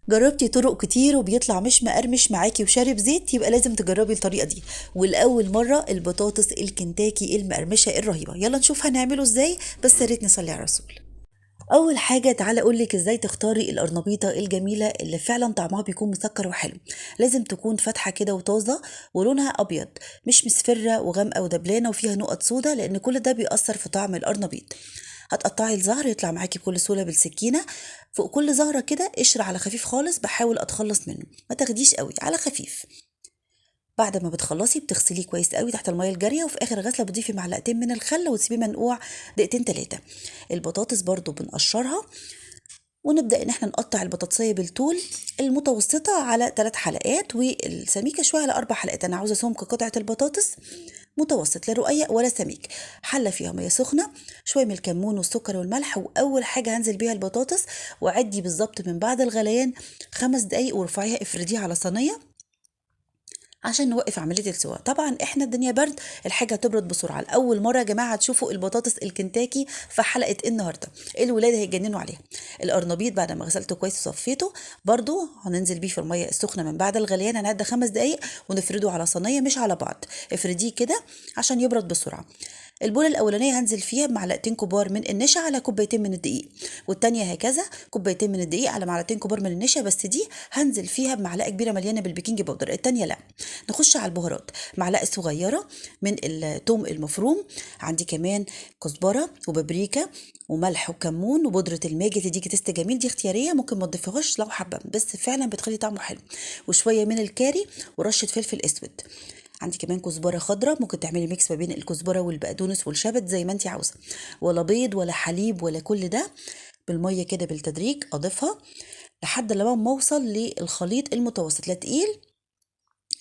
جربتي طرق كتير وبيطلع مش مقرمش معاكي وشارب زيت، يبقى لازم تجربي الطريقة دي. والاول مرة البطاطس الكنتاكي المقرمشه الرهيبة. يلا نشوف هنعمله ازاي، بس يا ريت نصلي على الرسول. اول حاجة تعالى اقولك ازاي تختاري القرنبيطه الجميلة اللي فعلا طعمها بيكون مسكر وحلو. لازم تكون فاتحة كده وطازه ولونها ابيض، مش مصفره وغامقه ودبلانه وفيها نقط سودا، لان كل ده بيأثر في طعم القرنبيط. هتقطعي الزهر يطلع معاكي بكل سهولة بالسكينة. فوق كل زهره كده قشر على خفيف خالص، بحاول اتخلص منه، ما تاخديش قوي، على خفيف. بعد ما بتخلصي بتغسليه كويس قوي تحت المية الجارية، وفي اخر غسله بتضيفي معلقتين من الخل وتسيبيه منقوع دقيقتين 3. البطاطس برضو بنقشرها ونبدا ان احنا نقطع البطاطسيه بالطول المتوسطة على 3 حلقات، والسميكه شوية على 4 حلقات. انا عاوزه سمك قطعه البطاطس متوسط، لا رقيق ولا سميك. حله فيها مية سخنة، شوية من الكمون والسكر والملح، واول حاجة هنزل بيها البطاطس، وعدي بالظبط من بعد الغليان 5 دقايق وارفعيها افرديها على صينية عشان نوقف عملية السواء. طبعا احنا الدنيا برد، الحاجة تبرد بسرعة. لاول مرة يا جماعة تشوفوا البطاطس الكنتاكي في حلقة النهارده، الولاد هيتجننوا عليها. القرنبيط بعد ما غسلته كويس وصفيته برضو هننزل بيه في المية السخنة من بعد الغليان، هنعدي 5 دقايق ونفرده على صينية مش على بعض، افرديه كده عشان يبرد بسرعة. البوله الاولانية هنزل فيها بمعلقتين كبار من النشا على كوبايتين من الدقيق، والتانية هكذا كوبايتين من الدقيق على معلقتين كبار من النشا، بس دي هنزل فيها بمعلقه كبيرة مليانة بال baking powder، التانية لا. نخش على البهارات، معلقه صغيرة من الثوم المفروم، عندي كمان كزبره وبابريكا وملح وكمون وبودره الماجي تديكي taste جميل، دي اختيارية ممكن ما تضيفيهاش لو حابة، بس فعلا بتخلي طعمه حلو، وشوية من الكاري ورشه فلفل اسود. عندي كمان كزبره خضراء، ممكن تعملي mix ما بين الكزبره والبقدونس والشبت زي ما انت عاوزه، ولا بيض ولا حليب ولا كل ده، بالمية كده بالتدريج اضيفها لحد لما ما اوصل للخليط المتوسط، لا تقيل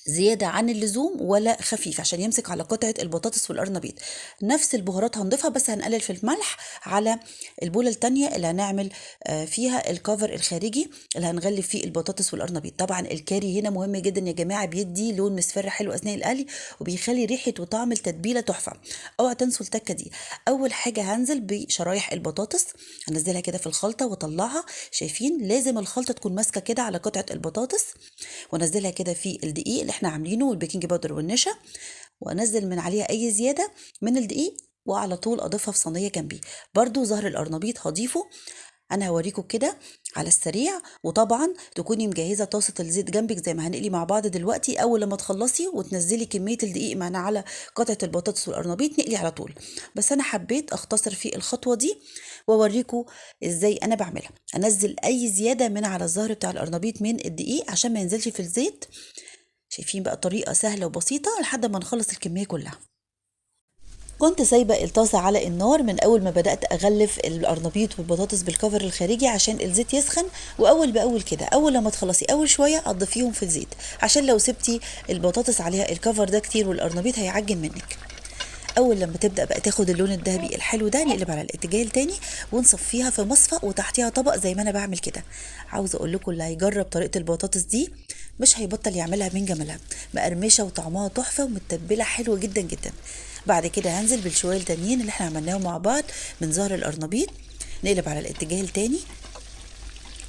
زيادة عن اللزوم ولا خفيف، عشان يمسك على قطعه البطاطس والقرنبيط. نفس البهارات هنضيفها، بس هنقلل في الملح على البوله التانية اللي هنعمل فيها الكفر الخارجي اللي هنغلف فيه البطاطس والقرنبيط. طبعا الكاري هنا مهم جدا يا جماعة، بيدي لون مصفر حلو اثناء القلي، وبيخلي ريحه وطعم التتبيله تحفة. اوعى تنسوا التكه دي. اول حاجة هنزل بشرايح البطاطس، هنزلها كده في الخلطة واطلعها. شايفين لازم الخلطة تكون ماسكه كده على قطعه البطاطس، وانزلها كده في الدقيق اللي احنا عاملينه وال baking powder والنشا، وانزل من عليها اي زيادة من الدقيق، وعلى طول اضيفها في صينية جنبي. برضو زهر القرنبيط هضيفه، انا هوريكم كده على السريع. وطبعا تكوني مجهزة طاسه الزيت جنبك زي ما هنقلي مع بعض دلوقتي. اول لما تخلصي وتنزلي كمية الدقيق معانا على قطعه البطاطس والقرنبيط نقلي على طول، بس انا حبيت اختصر في الخطوة دي واوريكم ازاي انا بعملها. انزل اي زيادة من على الزهر بتاع القرنبيط من الدقيق عشان ما ينزلش في الزيت. شايفين بقى طريقه سهلة وبسيطة لحد ما نخلص الكمية كلها. كنت سايبه الطاسه على النار من اول ما بدات اغلف القرنبيط والبطاطس بالكفر الخارجي عشان الزيت يسخن، واول باول كده اول لما تخلصي اول شوية اضيفيهم في الزيت، عشان لو سبتي البطاطس عليها الكفر ده كتير والقرنبيط هيعجن منك. اول لما تبدا بقى تاخد اللون الذهبي الحلو ده، نقلب على الاتجاه التاني ونصفيها في مصفى وتحتيها طبق زي ما انا بعمل كده. عاوزه اقول لكم اللي هيجرب طريقه البطاطس دي مش هيبطل يعملها من جمالها، مقرمشه وطعمها تحفة ومتبله حلوة جدا جدا. بعد كده هنزل بالشويه التانيين اللي احنا عملناهم مع بعض من زهر القرنبيط، نقلب على الاتجاه التاني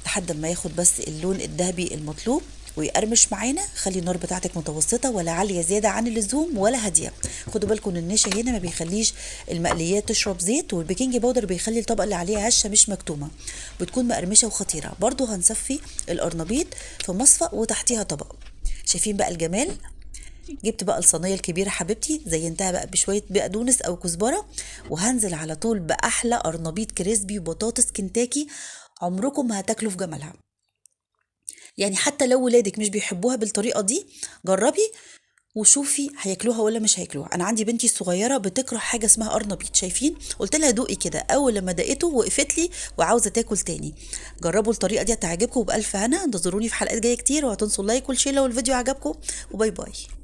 لحد ما ياخد بس اللون الذهبي المطلوب ويقرمش معانا. خلي النار بتاعتك متوسطه ولا عالية زيادة عن اللزوم ولا هادية. خدوا بالكم ان النشا هنا ما بيخليش المقليات تشرب زيت، وال baking powder بيخلي الطبقة اللي عليها هشه مش مكتومة، بتكون مقرمشه وخطيرة. برضو هنصفي القرنبيط في مصفى وتحتيها طبق. شايفين بقى الجمال؟ جبت بقى الصينية الكبيرة حبيبتي، زينتها بقى بشوية بقدونس او كزبره، وهنزل على طول باحلى قرنبيط crispy وبطاطس كنتاكي عمركم ما هتاكلوا في جمالها. يعني حتى لو ولادك مش بيحبوها بالطريقة دي جربي وشوفي هياكلوها ولا مش هياكلوها. انا عندي بنتي الصغيرة بتكره حاجة اسمها قرنبيط، شايفين؟ قلت لها دوقي كده، اول لما دقته وقفت لي وعاوزه تاكل تاني. جربوا الطريقة دي هتعجبكم وبالف هنا. انتظروني في حلقات جاية كتير، وهتنسوا ال like وال share لو الفيديو عجبكم، و bye bye.